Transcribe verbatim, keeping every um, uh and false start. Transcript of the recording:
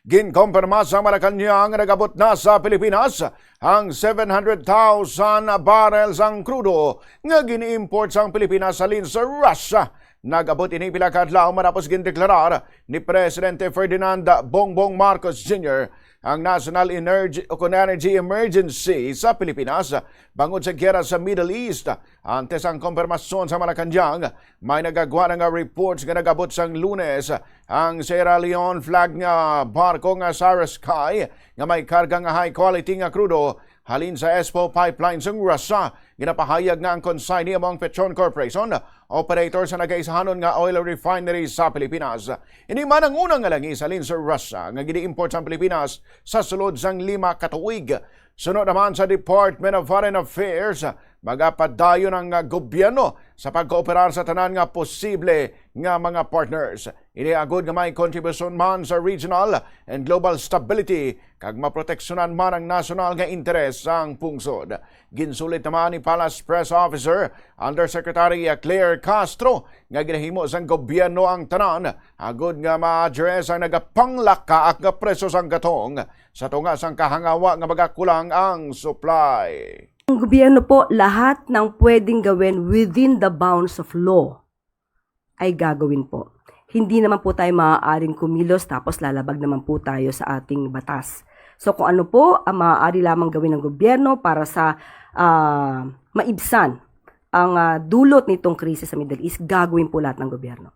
Ginkompirma sa Malacañang nga nag-abot na sa Pilipinas ang seven hundred thousand barrels ang krudo nga gin-import sang Pilipinas halin sa Russia. Nag-abot ini pila ka adlaw matapos gindeklarar ni Presidente Ferdinand Bongbong Marcos Junior ang National Energy o kon Energy Emergency sa Pilipinas bangod sa giyera sa Middle East. Antes ang kompirmasyon sa Malacañang, may nagagwa na nga reports nga nag-abot sang Lunes ang Sierra Leone flag nga barko nga Sarah Sky nga may karga nga high quality nga krudo halin sa Espo pipeline sang Russia. Ginapahayag nga ang consignee amo ang Petron Corporation, operator sa nagaisahanon nga oil refinery sa Pilipinas. Ini man ang una nga langis halin sa Russia nga gini-import sa Pilipinas sa sulod sang lima ka tuig. Suno naman sa Department of Foreign Affairs, magapadayon ang, ah, gobyerno sa pagkooperar sa tanan nga posible nga mga partners. Ini agod nga may kontribusyon man sa regional and global stability kag maproteksyonan man ang nasyonal nga interes sang pungsod. Ginsulit naman ni Palace Press Officer Undersecretary Claire Castro nga ginahimo sang gobyerno ang tanan agod nga ma-address ang nagapanglaka nga presyo sang gatong sa tunga sang kahangawa nga magakulang ang supply. Ang gobyerno po, lahat ng pwedeng gawin within the bounds of law ay gagawin po. Hindi naman po tayo maaaring kumilos tapos lalabag naman po tayo sa ating batas. So kung ano po ang maaari lamang gawin ng gobyerno para sa ah, maibsan ang ah, dulot nitong krisis sa Middle East, gagawin po lahat ng gobyerno.